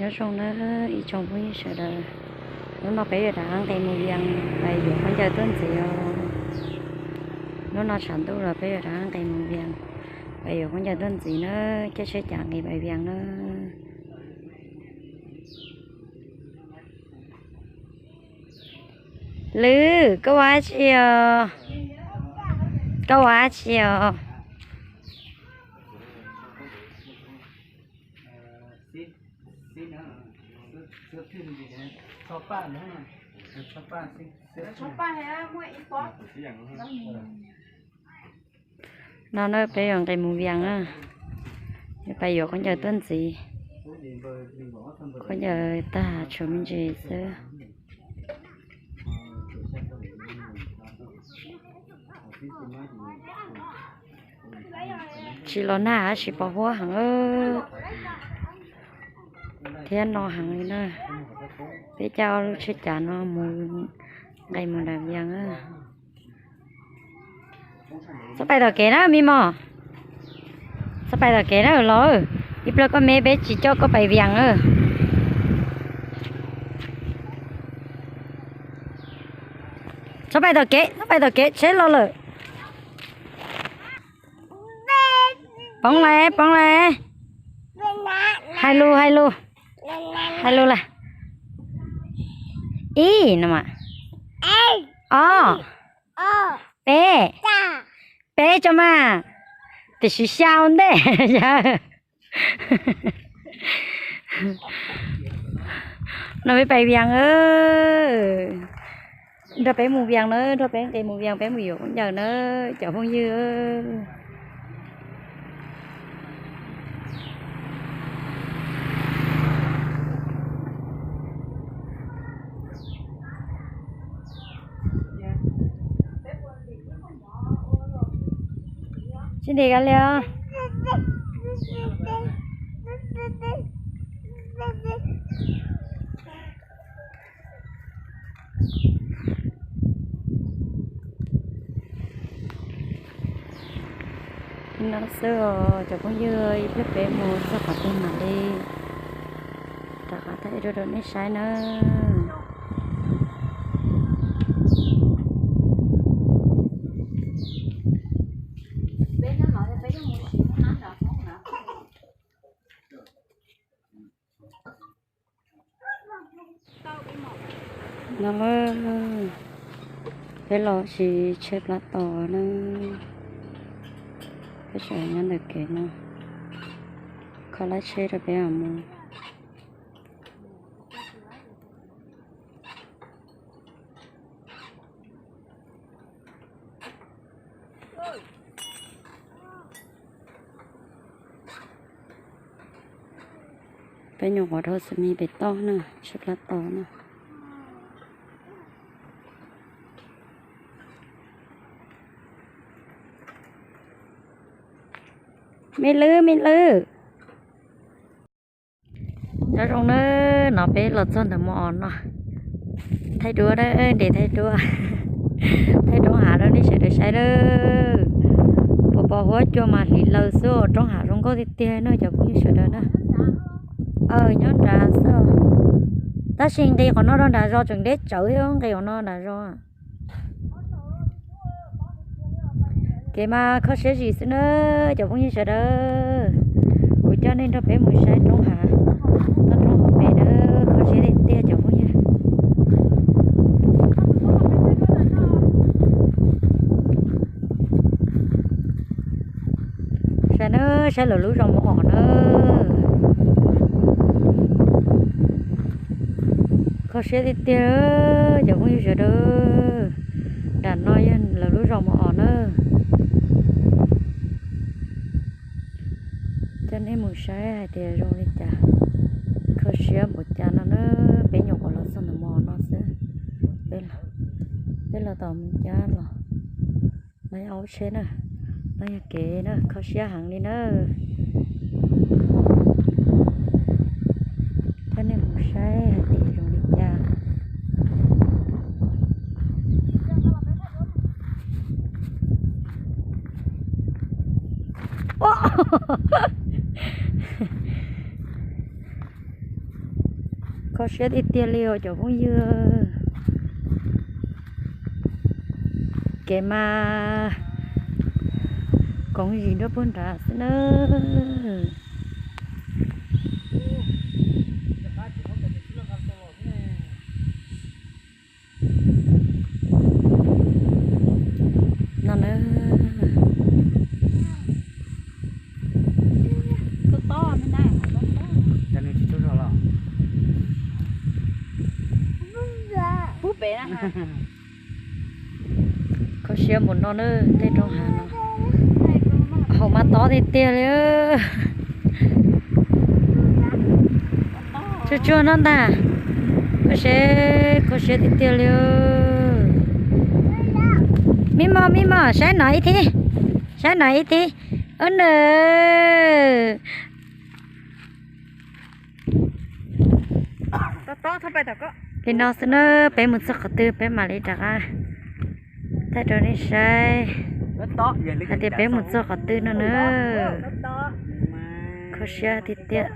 Nyob zoo na ib tsoom phooj ywg sawv daws, hnub no peb yuav rov qab nqis mus Vias, pais yuav khaub ncaws tuaj ntxiv os. Hnub no tshav ntuj los peb yuav rov qab nqis mus Vias, pais yuav khaub ncaws tuaj ntxiv na, caij tsheb cav nqis pais Vias na. Lwm, koj ua dab tsi os? Koj ua dab tsi os? No na peb yuav nqis mus Vias na, yuav pais yuav khaub ncaws tuaj ntxiv. Khaub ncaws tag tshuav me ntsis xwb. Tsis los nag tab sis pos huab heev thiab no heev li na. Peb caij ob lub tsheb cav no mus, nqis mus nram Vias na. Txhob pais tom kev na me mos, txhob pais tom kev na los, ib pliag koj me peb tsis coj koj pais Vias na. Txhob pais tom kev, txhob pais tom kev, tsheb los lawm. Poob lawm, poob lawm. Hais lus, hais lus, hais lus lawm. Ib no mas, ob, peb, peb tso mas. Tiam sis xya ua ntej. No peb pais Vias, nrog peb mus Vias na, nrog peb nqis mus Vias, peb mus yuav khaub ncaws na cov phooj ywg. Tsis nti kab li os. No xwb os cov phooj ywg, ib pliag peb mus txog qhov twg mam li rov qab thaij rau nej saib nawb. No, peb los ua si tsheb plab tos na. Peb sawv nyob ntawm kev no, kho lab tsheb rau peb mam mus. Peb nyuam qhuav dhau xws mi pem toj na, tsheb plab tos na. Me lwb, me lwb. Nyob zoo na, no peb los txog ntawm mos os no. Thaij duab, nres thaij duab, thaij roob hav rau nej sawv daws saib lawm. Puas pos huab cua mas hliv laws xwb, roob hav zoo nkauj tiag tiag no cov phooj ywg sawv daws na. Aw, nyob nrad xwb. Tab sis nqis qhov no rau nram zos tseem deb tsawv thiab, nqis qhov no nram zos. Kev mas kho siab zim xwb na cov phooj ywg sawv daws. Kuv coj nej nrog peb mus saib roob hav, toj roob hauv pes na, kho siab tiag tiag cov phooj ywg. Saib na, saib lawv lub zos mos os na. Kho siab tiag tiag cov phooj ywg sawv daws. Nram no yog lawv lub zos mos os na. Coj nej mus saib hais tias zoo li cas, kho siab npaum cas no na. Peb nyuam qhuav los txog ntawm mos no xwb, peb los tom Mus Cab los. No yog hauv tsheb na, no yog kev na, kho siab heev li na. Coj nej mus saib hais tias zoo li cas. Kho siab tiag tiag li os cov phooj ywg. Kev mas koov zis nruab puag nrad xwb na. No na. Kho siab mus no na, tej roob hav no haus mas tob tiag tiag li. Tsuag tsuag no ntag. Kho siab, kho siab tiag tiag li. Mib mog, mib mog, saib no ib thib, saib no ib thib. Ub nws. Li no xwb na, peb mus txog qhov twg peb mam li rov qab thaij rau nej saib hais tias peb mus txog qhov twg no na. Kho siab tiag tiag.